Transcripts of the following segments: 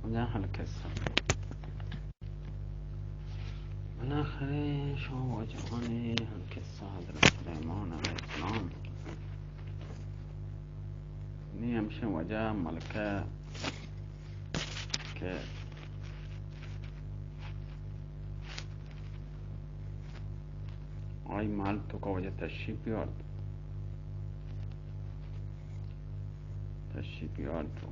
کجا القصہ؟ بالاخرہ شما واجہانی القصہ حضرت سلیمان علیہ السلام۔ نی ہمشہ واجہ ملکہ کہ آئی محل توکا واجہ تشریف بیارت، تشریف بیارت و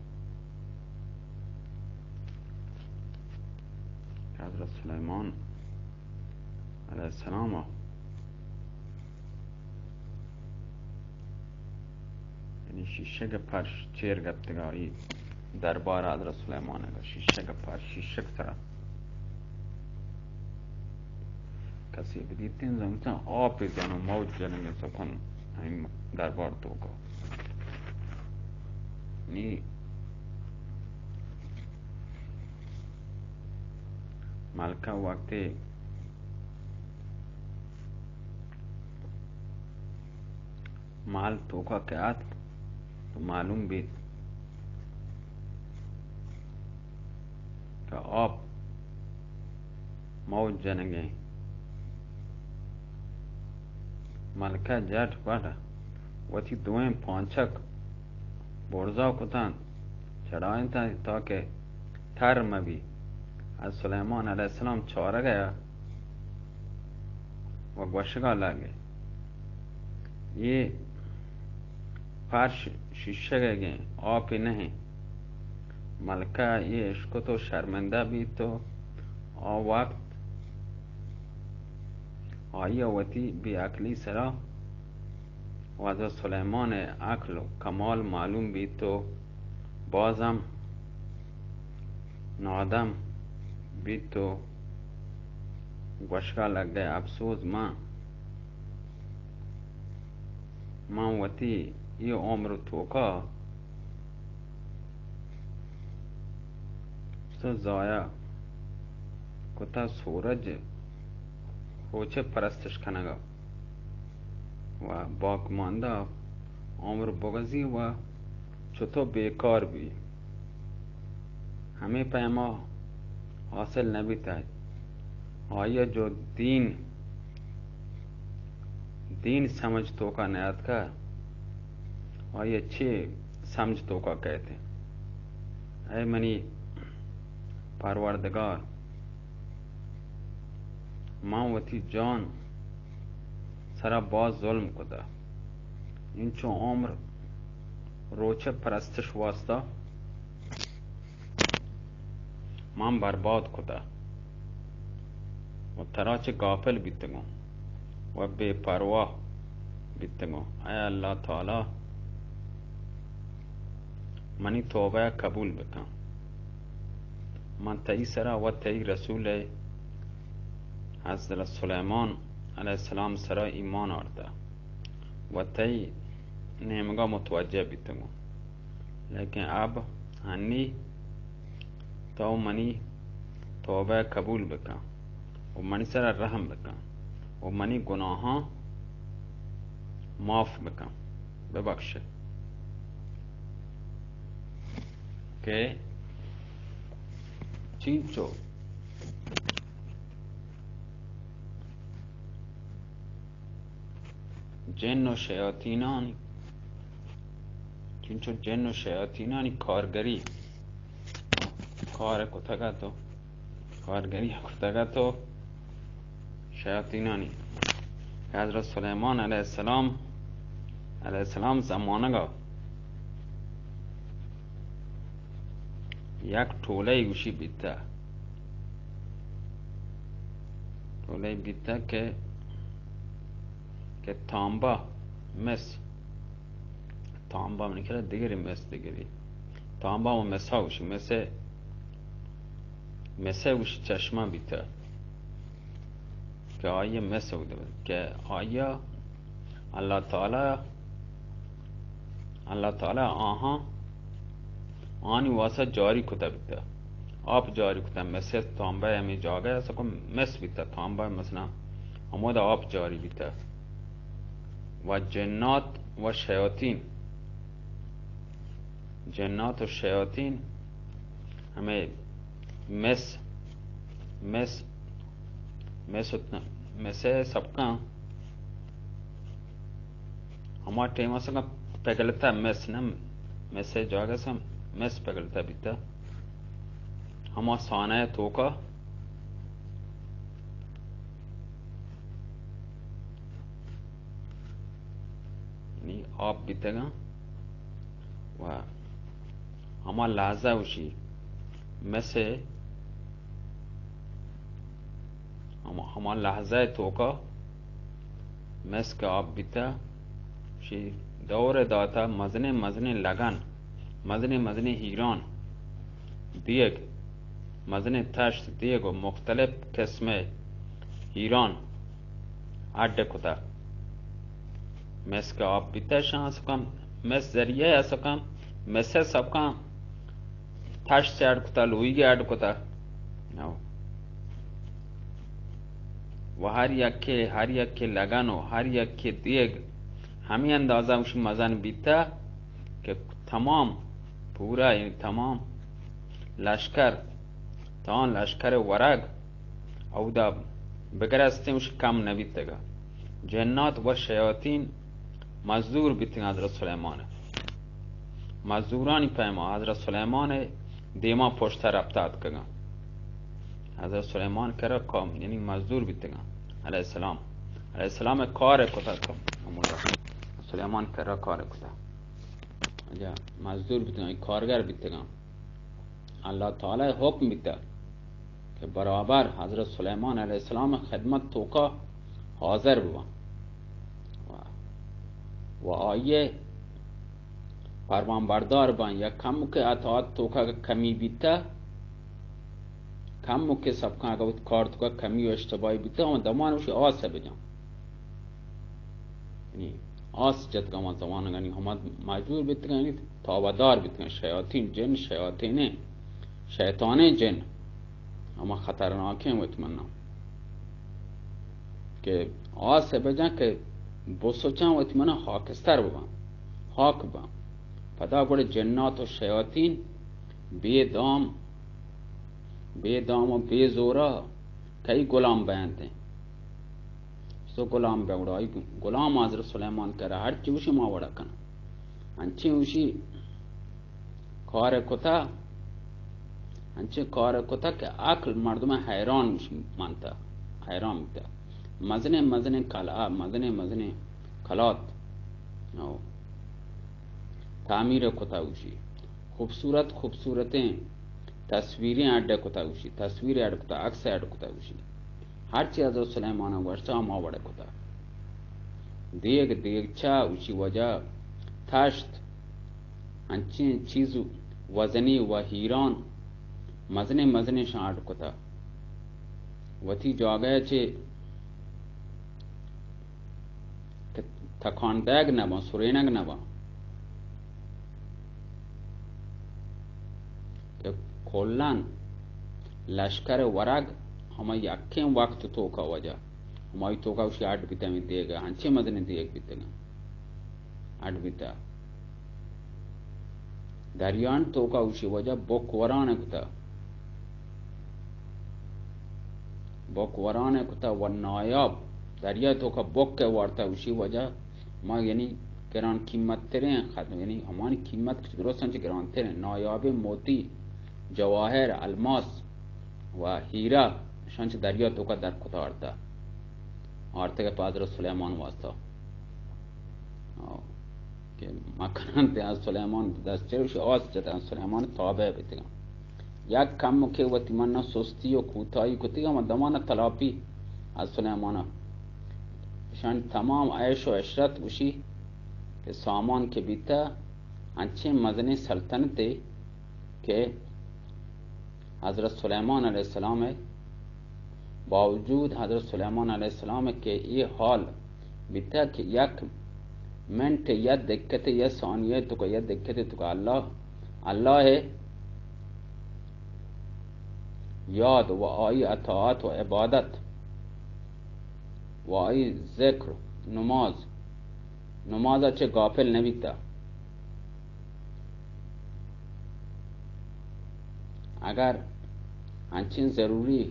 کہ حضرت سلیمان علیہ السلام یعنی شیشگ پرش چیر گپتگا، ای دربار حضرت سلیمان ء شیشگ پرش، شیشگ سرا کسی بدیتیں زمتاں آپ زن و موج جنگ سکن ہمیں دربار توکا۔ نی ملکہ وقتی محل توکا کہ اتک تو معلوم بیت کہ آپ موج جنگیں۔ ملکہ جٹ پٹ وتی دوئیں پانچک برزا کتنت، چڑائینتنت تاکہ تر مہ بی۔ از سلیمان علیہ السلام چارگ ء و گوشگا لگے، یہ پرش شیشگیں، آپی نہیں۔ ملکہ یہ اشکت و شرمندہ بیت و آ وقت آئی ء وتی بے عقلی سرا و حضرت سلیمان ء عقل و کمال معلوم بیت و باز ہم نادم بیت و گوشگا لگئے، افسوز من، من وتی ای عمر توکا تو ضایع کتا سورج روچ پرستش کنگا و باقماندہ عمر بگزی و چطور بیکار بی، ہمیں پیما حاصل نہ بیتا۔ آیا جو دین، دین سمجھ توکا نیاتکا، آیا چے سمجھ توکا کہتے؟ اے منی پروردگار، من وتی جان سرا باز ظلم کتا، انچو عمر روچ پرستش واسطہ من برباد کتا و ترا چہ غافل بیتگوں و بے پرواہ بیتگوں۔ اے اللہ تعالی، منی توبہ قبول بکن۔ من تئی سرا و تئی رسول حضرت سلیمان علیہ السلام سرا ایمان آرتا و تئی نیمگا متوجہ بیتگوں، لیکن اب ہنی تو منی توبہ قبول بکن و منی سرا رحم بکن و منی گناہاں معاف بکن، ببخش۔ کہ چینچو جن و شیاطینانی، چینچو جن و شیاطینانی کارگری کار کتگ ات و کارگری کتگ ات و شیاطینانی کہ حضرت سلیمان علیہ السلام، علیہ السلام زمانگا یک ٹولہ گوشی بیتا، ٹولہ بیتا کہ، کہ تانبہ مس، تانبہ منی کرا دگری مس دگری، تانبہ و مسا گوشی، مسے، مسے گوشی چشمہ بیتا کہ آئی مس ہو دے کہ آئی اللہ تعالی، اللہ تعالی آہاں آنی واسطہ جاری کتا بیتا، آپ جاری کتا، مس تانبہ ہمیں جاگہ ہے سکو مس بیتا، تانبہ مثلا ہمودا آپ جاری بیتا۔ و جنات و شیاطین، جنات و شیاطین ہمے مس، مس، مس ات-، مس ءِ سبکاں ہما ٹیم ءَ سکاں پگلتا، مس نہ، مس ءِ جاگہ سم مس پگلتا بیتا، ہما سانہ ءِ توکا یعنی آپ بیتگاں و ہما لحظہ اوشی مس ءِ، ہما، ہما لحظہ ءِ توکا مس کہ آپ بیتا، شی دور داتا، مزنیں مزنیں لگن، مزنیں مزنیں ہیران، دیگ، مزنیں تشت، دیگ و مختلف قسم ہیران اڈ کتا۔ مس کہ آپ بیتا شان سکم، مس ذریعہ سکم، مس سبکاں تشت اڈ کتا، لویگ اڈ کتا۔ و ہر یکے، ہر یکے لگن و ہر یکے دیگ ہمے اندازہ اوشی مزن بیتا کہ تمام، پورا، یعنی تمام لشکر، تمام لشکر ورگ اودا بگرستیں، اوشی کم نبیتگا۔ جنات و شیاطین مزدور بیتگاں حضرت سلیمان ءِ۔ مزدورانی پیما حضرت سلیمان ءِ دیما پشتا رپتا اتکگاں۔ حضرت سلیمان کرا کام، یعنی مزدور بیتگاں۔ علیہ السلام، علیہ السلام ءِ کار کتا کم۔ سلیمان کرا کار کتا۔ اجا مزدور بیتگاں، کارگر بیتگاں۔ اللہ تعالی ءِ حکم بیتا کہ برابر حضرت سلیمان علیہ السلام ءِ خدمت توکا حاضر بباں و، و آئی ءِ پرمان بردار باں۔ یا کم کہ اطاعت توکا کمی بیتا، کم کہ سبکاں اگہ وت کار توکا کمی و اشتباہی بیتا، ہما دمان اوشی آس بجاں۔ یعنی آس جتگ ہما زمانگانی، ہما مجبور بیتگاں، یعنی تابعدار بیتگاں۔ شیاطین جن، شیاطینیں، شیطانیں جن، ہما خطرناکیں وت منا کہ آس بجاں کہ بسوچاں وت منا خاکستر بباں، خاک باں۔ پدا گڑا جنات و شیاطین بے دام، بے دام و بے زورا کئی غلام بینت۔ سو غلام بہ وڑا، آئی غلام حضرت سلیمان کرا ہر چی گوشی ہما وڑا کنا۔ انچیں گوشی کار کتا، انچیں کار کتا کہ عقل مردم حیران منتا، حیران بیتا۔ مزنیں مزنیں کلا، مزنیں مزنیں کلات، او، تعمیر کتا گوشی۔ خوبصورت خوبصورتیں تصویریں اڈ کتا گوشی، تصویر اڈ کتا، عکس اڈ کتا گوشی۔ ہر چی حضرت سلیمان ءَ گوشتا ہما وڑ کتا۔ دیگ، دیگچہ، اوشی وجہ تشت، انچیں چیز وزنی و ہیران، مزنیں مزنیں شان اڈ کتا۔ وتی جاگہ چے کہ تکان دئیگ نہ باں، سرینگ نہ باں۔ کہ کلاً لشکر ورگ ہما یکیں وقت توکا وجہ، ہمائی توکا اوشی اڈ بیتہ ہمے دیگ، انچیں مزنیں دیگ بیتگاں، اڈ بیتہ۔ دریان توکا اوشی وجہ بک وران کتا۔ بک وران کتا و نایاب دریا توکا بک وارتا اوشی وجہ ما یعنی گران قیمت ترین خد-، یعنی ہمانی قیمت درستاں چہ گران ترین نایابیں موتی، جواہر، الماس و ہیرہ شان چہ دریا توکا در کتا آرتا۔ آرتگ پہ حضرت سلیمان واسطہ۔ آ، کہ مکنن تے از سلیمان دست چروش آس جتن سلیمان تابع بیتگاں۔ یک کم کہ وتی منا سستی و کوتاہی کتگاں و دمان تلاپی از سلیمانا۔ شان تمام عیش و عشرت گوشی کہ سامان کہ بیتہ انچیں مزنیں سلطنتے کہ حضرت سلیمان علیہ السلام ء باوجود حضرت سلیمان علیہ السلام ء کہ اے حال بیتہ کہ یک منٹ یا دقت یا ثانیہ تو یا دقت تو اللہ، اللہ ء یاد و آئی اطاعت و عبادت و آئی ذکر، نماز، نماز ء چہ غافل نہ بیتہ۔ اگر انچیں ضروری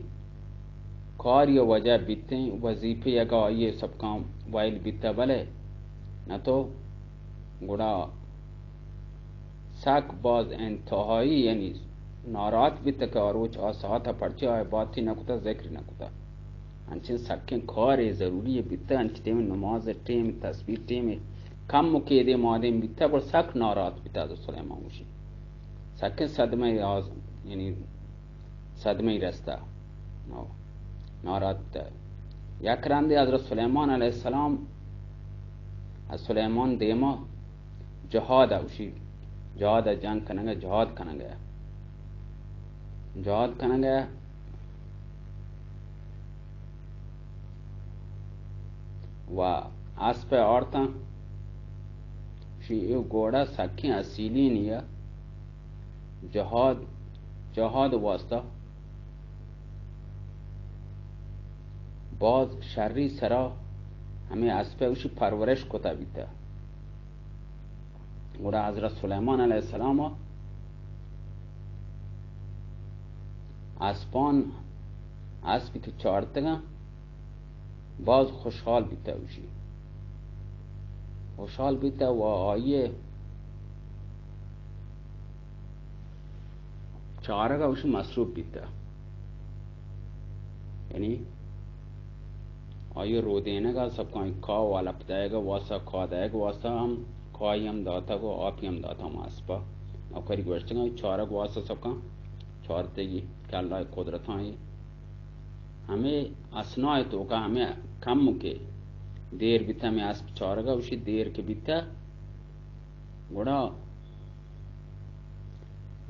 کاری ءِ وجہ بیتیں، وظیفے اگاں آئی ءِ سبکاں ویل بیتہ، بلے نہ تو گڑا سک باز انتہائی، یعنی ناراحت بیتہ کہ آ روچ آ ساعت ءَ پرچے آ عبادتے نہ کتہ، ذکر نہ کتہ۔ انچیں سکیں کارے ضروری بیتہ، انچیں ٹیم نماز ٹیم، تسبیح ٹیم، کم و کیدے مادیں بیتہ، گڑا سک ناراحت بیتہ حضرت سلیمان گوشی۔ سکیں صدمہ آز، یعنی صدمہ رستہ، ناراحت بیتہ۔ یک رندے حضرت سلیمان علیہ السلام، از سلیمان دیما جہاد ءَ، گوشی جہاد ءَ، جنگ کنگ ءَ، جہاد کنگ ءَ، جہاد کنگ ءَ و اسپ ءَ آرتاں۔ گوشی اے گھوڑا سکیں اصیلیں ءَ، جہاد، جہاد واسطہ باز شری سرا ہمے اسپ ءَ گوشی پرورش کتا بیتہ۔ گڑا حضرت سلیمان علیہ السلام ءَ اسپان، اسپی کہ چارتگاں، باز خوشحال بیتہ، گوشی خوشحال بیتہ و آئی ءِ چارگ ءَ گوشی مصروف بیتہ۔ یعنی آئی ءِ رودینگ ءَ سبکاں کاہ و الپ دئیگ ءِ واسطہ، کاہ دئیگ ءِ واسطہ ہم، کاہی ہم داتگ و آپی ہم داتگ ہما اسپ ءَ۔ نوکری گوشتگاں چارگ ءِ واسطہ سبکاں چارتگی کہ اللہ ءِ قدرتاں اے۔ ہمے اثناء ءِ توکا ہمے کم کہ دیر بیتہ ہمے اسپ چارگ ءَ، گوشی دیر کہ بیتہ، گڑا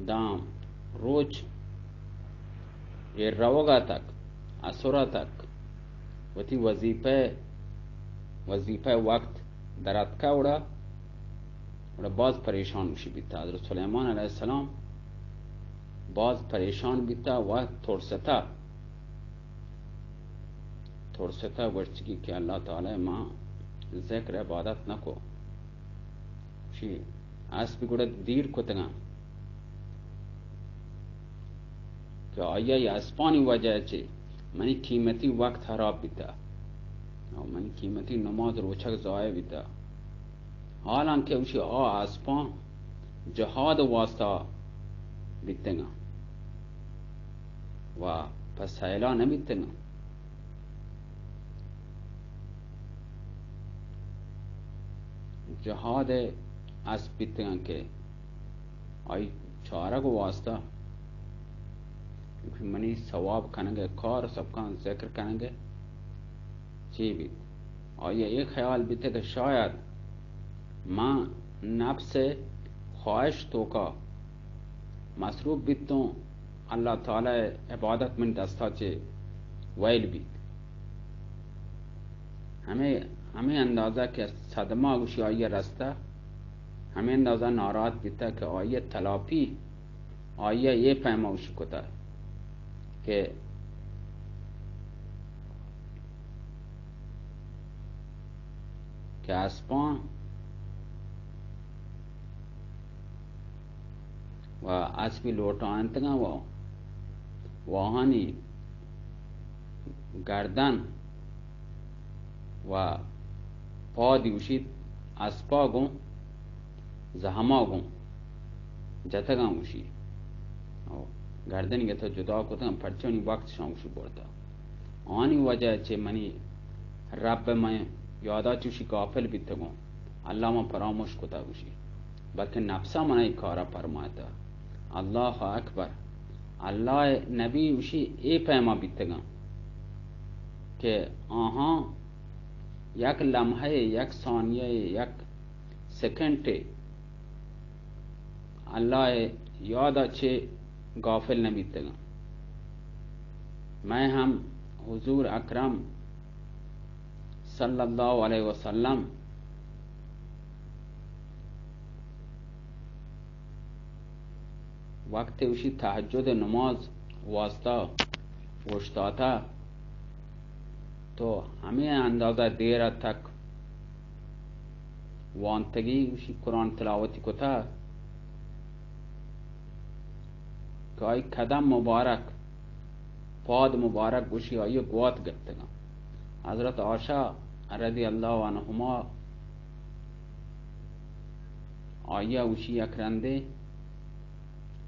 داں روچ ایر روگ ءَ تک، عصر ءَ تک، وتی وظیفہ، وظیفہ وقت در اتکہ، گڑا، گڑا باز پریشان گوشی بیتہ۔ حضرت سلیمان علیہ السلام باز پریشان بیتہ و ترستہ۔ ترستہ گوشتگی کہ اللہ تعالی، ما ذکر عبادت نہ کو۔ گوشی اسپ گڑا دیر کتگاں کہ آئی ءِ اسپانی وجہ ءَ چہ منی قیمتی وقت حراب بیتہ و منی قیمتی نماز روچگ ضائع بیتہ۔ حالانکہ گوشی آ اسپاں جہاد ءِ واسطہ بیتگاں و پہ سیلا نہ بیتگاں۔ جہاد ءِ اسپ بیتگاں کہ آئی چارگ ءِ واسطہ، کیونکہ منی ثواب کنگ ءِ کار، سبکاں ذکر کنگ ءِ چی بیت؟ آئی ءَ اے خیال بیتہ کہ شاید من نفس ءِ خواہش توکا مصروف بیتوں، اللہ تعالی ءِ عبادت منی دستا چہ ویل بیت۔ ہمے، ہمے اندازہ کہ صدمہ گوشی آئی ءَ رستہ، ہمے اندازہ ناراحت بیتہ کہ آئی ءِ تلاپی آئی ءَ اے پیما گوشی کتہ کہ، کہ اسپاں و اسپی لوٹائینتگاں و، و آہانی گردن و پادی گوشیت اسپا گوں زہما گوں جتگاں گوشی۔ او گردنی گتا جدا کتگاں، پرچہ آنی وقت شان گوشی برتا۔ آنی وجہ چہ منی رب من یادا چوشی غافل بیتگوں۔ اللہ من پراموش کتا گوشی، بلکہ نفسا من ای کارا پرمائتا۔ اللہ اکبر۔ اللہ نبی گوشی اے پیما بیتگاں کہ آہاں یک لمحہ، یک ثانیہ، یک سیکنڈ اللہ یادا چہ غافل نہ بیتگاں۔ مئے ہم حضور اکرم صلی اللہ علیہ وسلم وقت گوشی تہجد نماز واسطہ اوشتاتا تو ہمے اندازہ دیر تک وانتگی گوشی قرآن تلاوتی کتا۔ کہ آئی قدم مبارک، پاد مبارک گوشی آئی گوات گپتگاں۔ حضرت عائشہ رضی اللہ عنہما آئی گوشی یک رندے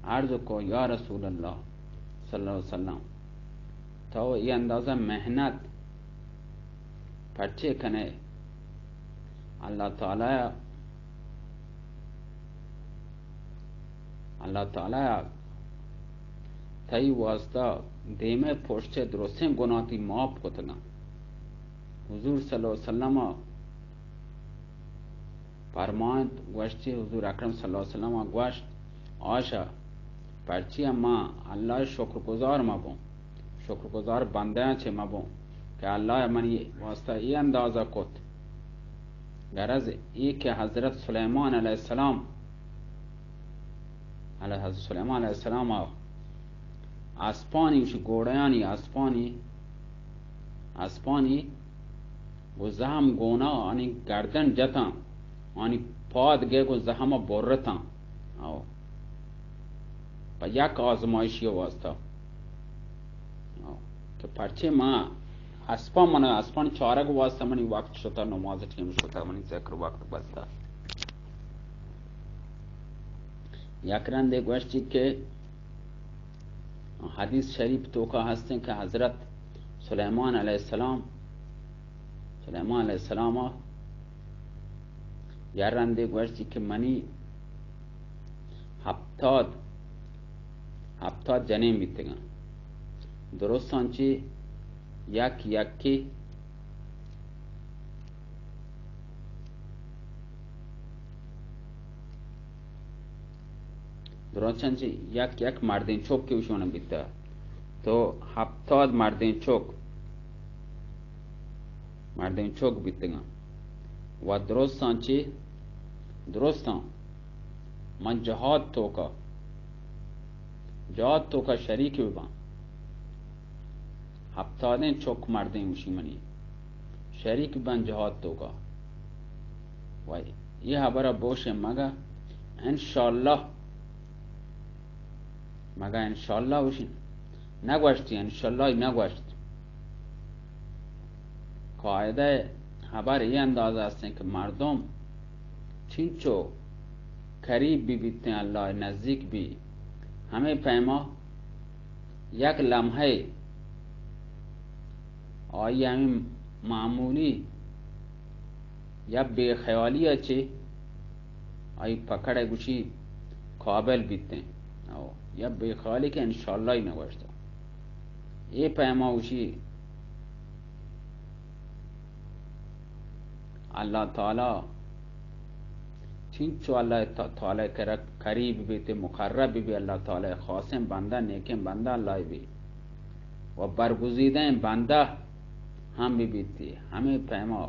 عرض کو، یا رسول اللہ صلی اللہ علیہ وسلم، تو اے اندازہ محنت پرچے کنے؟ اللہ تعالی، اللہ تعالی تئی واسطہ دیمے پشت درستیں گناہ تی معاف کتگاں۔ حضور صلی اللہ علیہ وسلم فرمائنت، گوشتی، حضور اکرم صلی اللہ علیہ وسلم گوشت، عائشہ، پرچی ما اللہ شکر گزار مبوں، شکر گزار بندیاں چہ مبوں کہ اللہ منی واسطہ اے اندازہ کت۔ غرض اے کہ حضرت سلیمان علیہ السلام، علیہ، حضرت سلیمان علیہ السلام اسپانی، گوشی گوڑیانی اسپانی، اسپانی گوں زہم گونا آنی گردن جتاں، آنی پاد گئے گوں زہم برتاں۔ او، پہ یک آزمائشی واسطہ۔ او، کہ پرچے ما اسپاں، من اسپان چارگ واسطہ منی وقت شتا، نماز ٹیم شتا، منی ذکر وقت بستا۔ یک رندے گوشتی کہ حدیث شریف توکا ہستیں کہ حضرت سلیمان علیہ السلام، سلیمان علیہ السلام یا رندے گوشتی کہ منی ہپتاد، ہپتاد جنین بیتگاں۔ درستاں چی یک یکی، درستاں چی یک یک مردین چک کہ اوشون بیتا، تو ہپتاد مردین چک، مردین چک بیتگاں۔ و درستاں چی، درستاں من جہاد توکا، جہاد توکا شریک بباں۔ ہپتادیں چک مردین اوشی منی شریک بن جہاد توکا۔ و یہ حبرہ بوشے مگا انشاءاللہ، مگا انشاءاللہ اوشی نگوشتی، انشاءاللہ نگوشت۔ قاعدہ حبر یہ اندازہ ہستیں کہ مردم چنچو قریب بی بیتیں، اللہ نزدیک بی، ہمیں پیما یک لمحہ آئی ہمیں معمولی یا بے خیالی چے آئی پکڑ گوشی قابل بیتیں۔ او یا بے خیالی کہ انشاءاللہ ہی نگوشتا۔ اے پیما گوشی اللہ تعالی چنچو اللہ تعالی کرا قریب بیتے، مقرب بی، اللہ تعالی خاصیں بندہ، نیکیں بندہ اللہ بی و برگزیدیں بندہ ہم بی بیتی۔ ہمیں پیما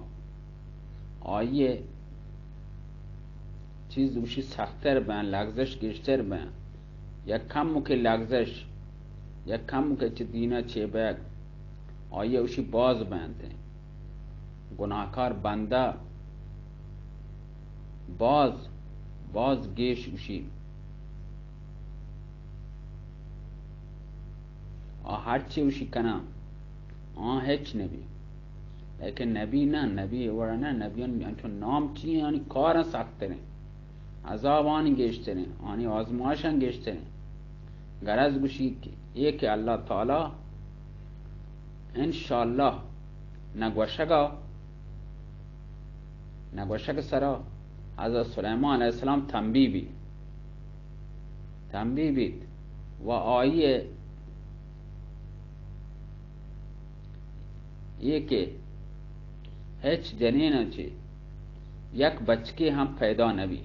آئیے چیز اوشی سختر بین، لغزش گیشتر بین۔ یک کم کے لغزش، یک کم کے چہ دینہ چے بیگ، آئیے اوشی باز بینتے۔ گناہکار بندہ باز، باز گیش اوشی۔ آ ہرچی اوشی کناں، آ ہچ نبی۔ لیکن نبی نہ، نبی وڑا نہ، نبیان انچو نام چی ہیں، آنی کاراں سختریں، عذاب آنی گیشتریں، آنی آزمائشاں گیشتریں۔ غرض گوشی کہ اے کہ اللہ تعالی انشاءاللہ نگوشگا، نگوشگ سرا حضرت سلیمان علیہ السلام تنبیہ بی، تنبیہ بیت و آئیے یہ کہ ہچ جنین چے یک بچکے ہم پیدا نبی،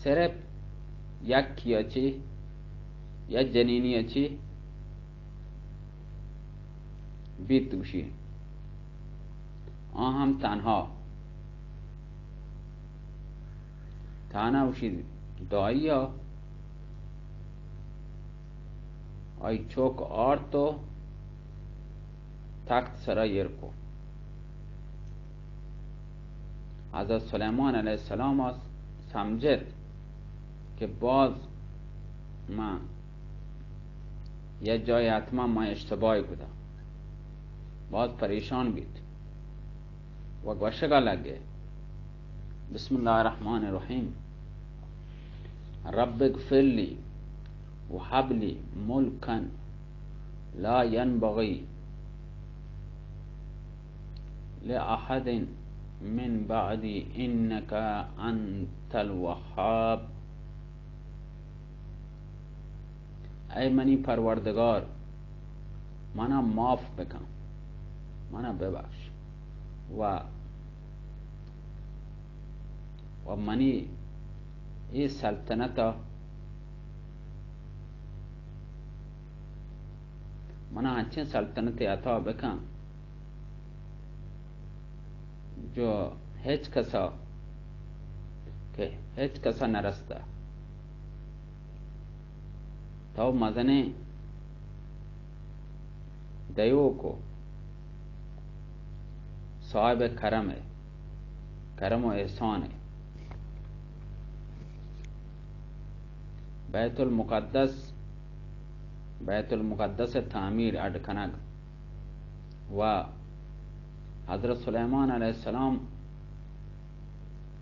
صرف یک کیا چے یا جنینی چے بیت اوشی۔ آ ہم تنہا، تنہا اوشی دائی ء آئی چوک آرت و تخت سرا ایر کو۔ حضرت سلیمان علیہ السلام سمجھت کہ باز من یک جاہے حتماً من اشتباہے کتہ، باز پریشان بیت و گوشگا لگے، بسم اللہ الرحمن الرحیم، رب اغفر لی وهب لی ملکا لا ينبغي لأحد من بعدی انک انت الوهاب۔ اے منی پروردگار، منا معاف بکن، منا ببخش و، و منی اے سلطنت ء، منا انچیں سلطنتے عطا بکن جو ہچ کسا، کہ ہچ کسا نہ رستہ۔ تو مزنیں دیوک و صاحب کرم ئے، کرم و احسان ئے۔ بیت المقدس، بیت المقدس تعمیر، اڈ کنگ و حضرت سلیمان علیہ السلام،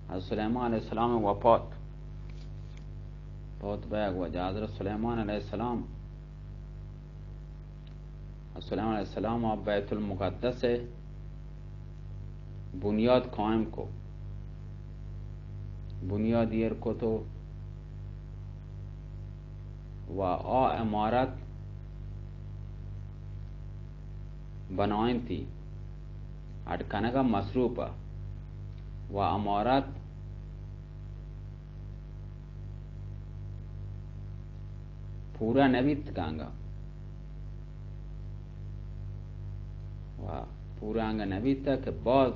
حضرت سلیمان علیہ السلام وفات، فوت بیگ وجہ حضرت سلیمان علیہ السلام، حضرت سلیمان علیہ السلام بیت المقدس بنیاد قائم کو، بنیاد ایر کو تو و آ عمارت بنائینتی، اڈ کنگا مصروف ء و عمارت پورا نہ بیت گانگا و پورا انگا نہ بیت کہ باز،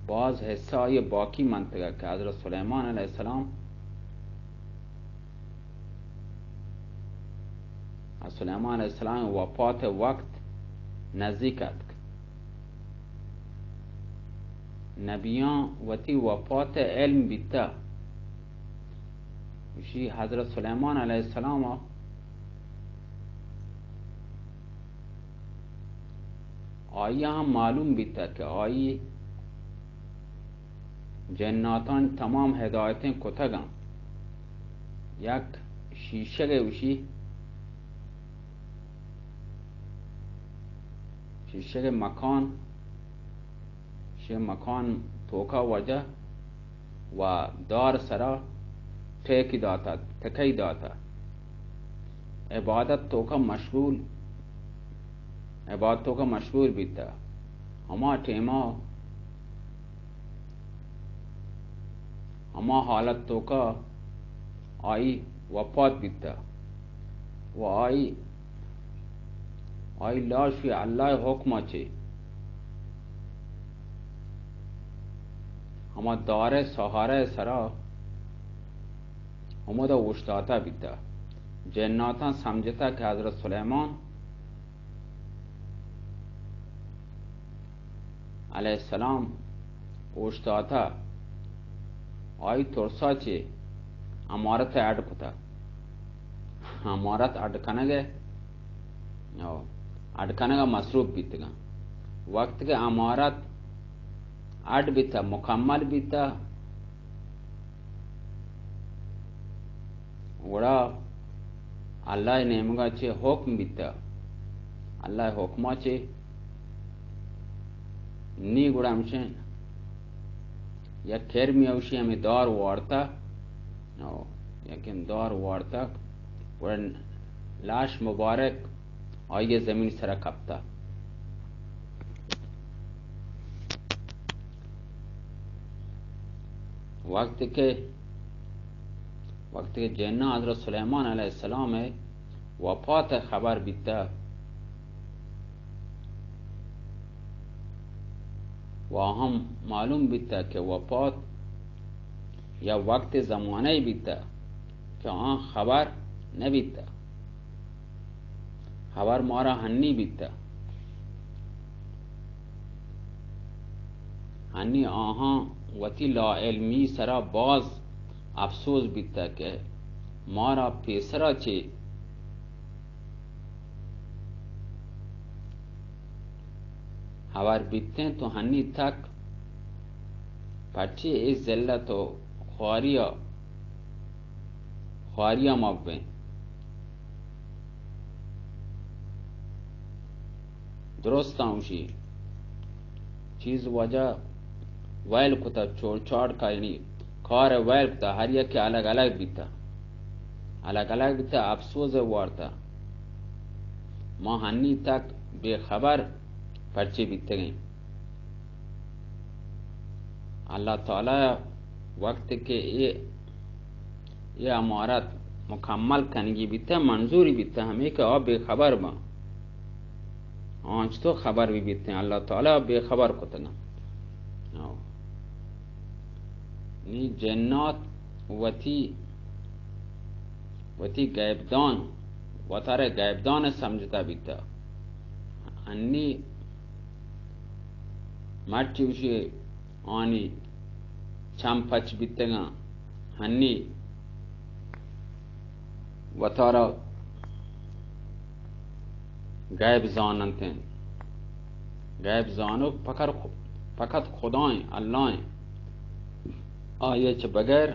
باز حصہ آئی باقی منتگا کہ حضرت سلیمان علیہ السلام، از سلیمان علیہ السلام وفات وقت نزدیک اتک۔ نبیاں وتی وفات علم بیتا، گوشی حضرت سلیمان علیہ السلام آئی ہم معلوم بیتا کہ آئی جناتانی تمام ہدایتیں کتگ انت۔ یک شیشگ ء گوشی، شیشگ ء مکان، شی مکان توکا وجہ و دار سرا ٹیکی داتا، تکئی داتا۔ عبادت توکا مشغول، عبادت توکا مشغول بیتا۔ ہما ٹیما، ہما حالت توکا آئی وفات بیتا و آئی، آئی لاش اللہ حکم چے ہما دار سہارہ سرا ہمودا اوشتاتا بیتا۔ جناتاں سمجھتا کہ حضرت سلیمان علیہ السلام اوشتاتا، آئی ترسا چے عمارت اڈ کتا۔ عمارت اڈ کنگ ء، او، اڈ کنگ ء مصروف بیتگاں۔ وقت کہ عمارت اڈ بیتا، مکمل بیتا، گڑا اللہ ء نیمگا چے حکم بیتا، اللہ ء حکما چے نی گڑا ہمشیں یک کرمی اوشی ہمیں دار وارتا، او، یکیں دار وارتا، گڑا لاش مبارک آئی زمین سرا کپتا۔ وقت کہ، وقت کہ جناں حضرت سلیمان علیہ السلام ء وفات ء خبر بیتہ و ہم معلوم بیتہ کہ وفات یا وقت زمانہ بیتہ کہ آن خبر نہ بیتہ۔ ہبر مارا ہنی بیتہ۔ ہنی آہاں وتی لاعلمی سرا باز افسوس بیتہ کہ مارا پیسرا چے ہبر بیتیں، تو ہنی تک پرچے اے ذلت و خواریا، خواریا ما بیں۔ درستاں اوشی چیز واجہ ویل کتا، چور چاڑ کا، یعنی کار ویل کتا، ہر یکے الگ الگ بیتا، الگ الگ بیتا، افسوس وارتا۔ ما ہنی تک بے خبر پرچے بیتگیں۔ اللہ تعالی وقت کہ اے، اے امارت مکمل کنگی بیتا، منظوری بیتا، ہمیں کہ آ بے خبر باں۔ آنچ تو خبر بھی بیتیں، اللہ تعالی بے خبر کتگاں۔ آو۔ نی جنات وتی، وتی غیبدان، وتارے غیبدان سمجھتا بیتا۔ انی مرچی وشی آنی چم پچ بیتگاں، ہنی وتارا غیب زاننت انت۔ غیب زانوک فقط خ-، فقط خدائیں، اللہیں۔ آئی چہ بغیر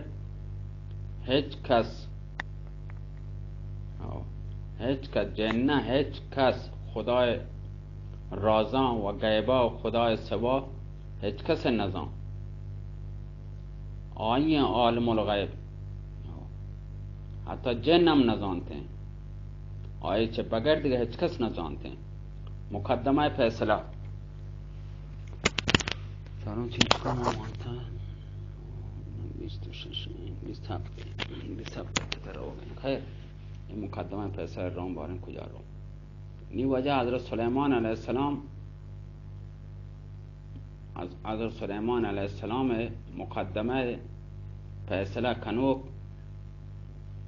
ہچ کس، ہچ کس، جن نہ ہچ کس خدائے رازاں و غیبا و خدائے سوا ہچ کس نزان۔ آئی عالم الغیب، حتی جن ہم نزانتیں۔ آئی چہ بغیر دیگہ ہچ کس نزانتیں۔ مقدمہ فیصلہ۔ چاروں چیز کا نام آتا ہے۔ بیست و شش، بیست و ہفت، بیست و ہفت تک ہو گئے۔ خیر، یہ مقدمہ فیصلہ رون باریں کجا رو۔ نی وجہ حضرت سلیمان علیہ السلام، حض-، حضرت سلیمان علیہ السلام مقدمہ فیصلہ کنوک،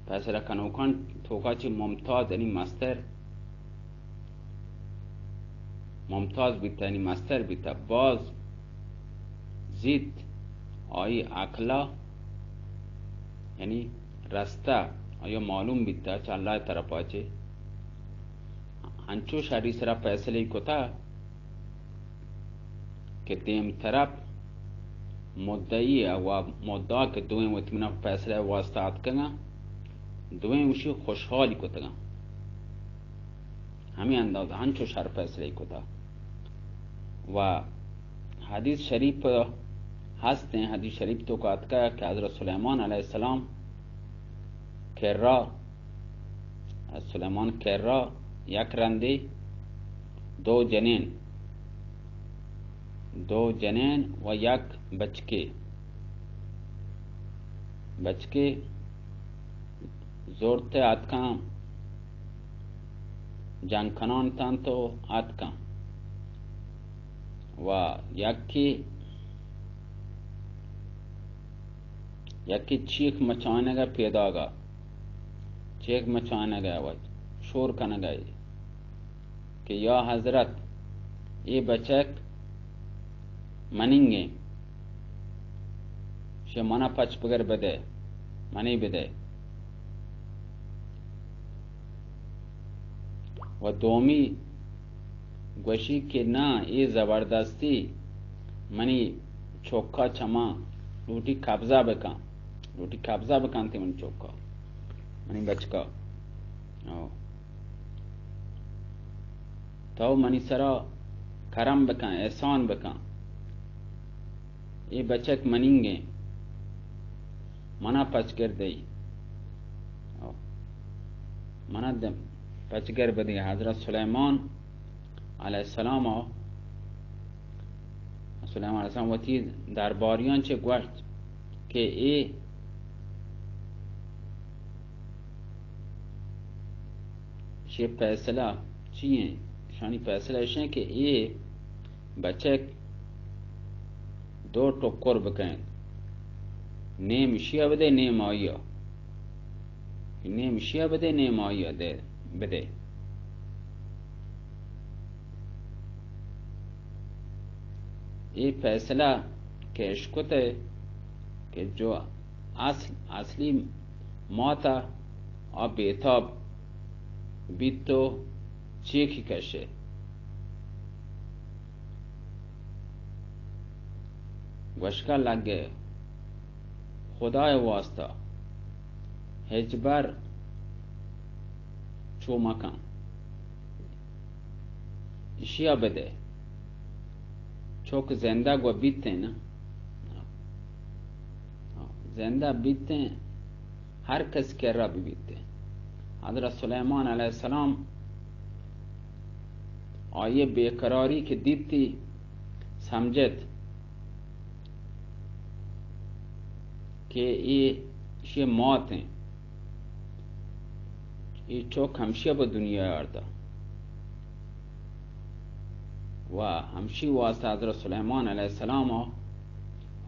فیصلہ کنوکان توکا چی ممتاز، یعنی مستر، ممتاز بیتا، یعنی مستر بیتا، باز زیت آئی عقلا، یعنی رستہ آیا معلوم بیتا چہ اللہ طرفا چے۔ انچو شری سرا فیصلہ کتا کہ دیم طرف مدعی و مدعا کہ دوئیں وتی منا فیصلہ واسطہ آتکگاں، دوئیں وشی خوشحالی کتگاں۔ ہمیں انداز انچو شر فیصلہ کتا۔ و حدیث شریف ہستیں، حدیث شریف توکا آتکا کہ حضرت سلیمان علیہ السلام کرا، سلیمان کرا یک رندے دو جنین، دو جنین و یک بچکے، بچکے زرت آتکاں، جنگ کنان تنت و آتکاں و یکی، یکی چیخ مچانگا پیداگا، چیخ مچانگا و شور کنگا کہ یا حضرت، اے بچک مننگیں، شے منا پچ بگر بدے، منی بدے۔ و دومی گوشی کہ نا، اے زبردستی منی چوکا چما لوٹی قبضہ بکن، لوٹی قبضہ بکن تے منی چوکا، منی بچکا۔ او۔ تو منی سرا کرم بکن، احسان بکن۔ اے بچک منینگیں، منا پچگر دئی۔ او، منا دم پچگر بدی۔ حضرت سلیمان علیہ السلام، سلیمان علیہ السلام وتی درباریان چے گوشت کہ اے شے فیصلہ چی ایں؟ شانی فیصلہ اش ایں کہ اے بچک دو ٹکر بکن، نیم اشیا بدے، نیم آئیا، نیم اشیا بدے، نیم آئیا دے بدے۔ اے فیصلہ کہ اشکتے کہ جو اصل، اصلی ماتا آ بیتاب بیت و چیکی کشے۔ گوشگا لگے، خدائے واسطہ ہچبر چو مکن، اشیا بدے۔ چوک زندگ و بیتیں نا، زندہ بیتیں، ہر کس کرا بہ بیتیں۔ حضرت سلیمان علیہ السلام آئی بے قراری کہ دیتی، سمجھت کہ اے شی مات ہیں، اے چوک ہمشی بہ دنیا آرتا۔ و ہمشی واسطہ حضرت سلیمان علیہ السلام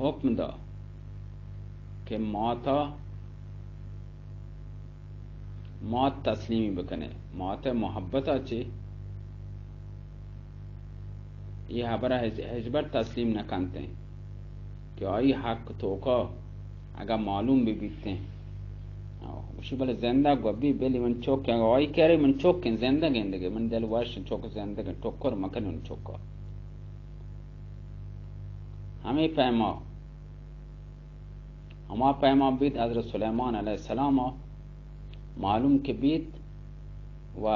حکم دا کہ ماتا، مات تسلیمی بکنے، مات محبت چی یہ حبرہ ہچ، ہچبر تسلیم نہ کنتے کہ آئی حق توکا اگا معلوم بہ بیتیں۔ آہ، گوشی بلے زندہ گو بی، بلی من چوک، اگا آئی کرے من چوک ہیں، زندہ گندگے، من دل وش چوک زندگ، ٹکر مکن ان چوکا۔ ہمیں پیما، ہما پیما بیت حضرت سلیمان علیہ السلام معلوم کہ بیت و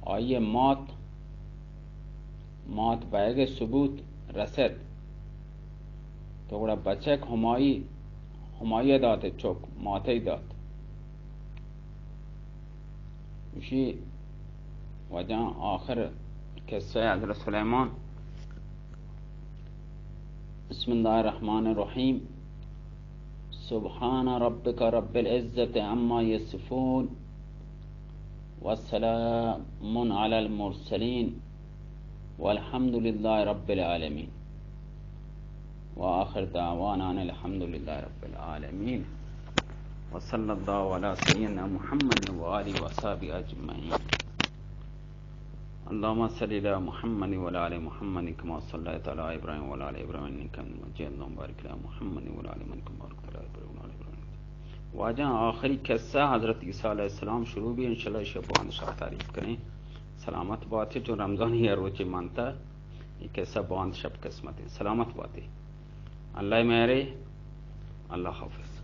آئی مات، مات بئیگ ثبوت رسد، تو گڑا بچک ہمائی، ہمائی دات، چک ماتی دات۔ اشی وجہ آخر قصہ حضرت سلیمان۔ بسم اللہ الرحمن الرحیم۔ سبحان ربک رب العزة عما یصفون، وسلام علی المرسلین، والحمد للہ رب العالمین، وآخر دعوانا ان الحمد للہ رب العالمین، وصلی اللہ علی سیدنا محمد و آلہ و صحبہ اجمعین۔ اللهم صل على محمد وعلى آل محمد كما صليت على إبراهيم وعلى آل إبراهيم إنك حميد مجيد. اللهم بارك على محمد وعلى آل محمد كما باركت على إبراهيم وعلى آل إبراهيم. واجہ آخری قصہ حضرت عیسیٰ علیہ السلام شروع بی، انشاءاللہ شب باند شاہ تعریف کریں۔ سلامت باتے، چون رمضان ہی روچے مانتا، یہ قصہ باند شب قسمت ہے۔ سلامت باتے، اللہ مہرے، اللہ حافظ۔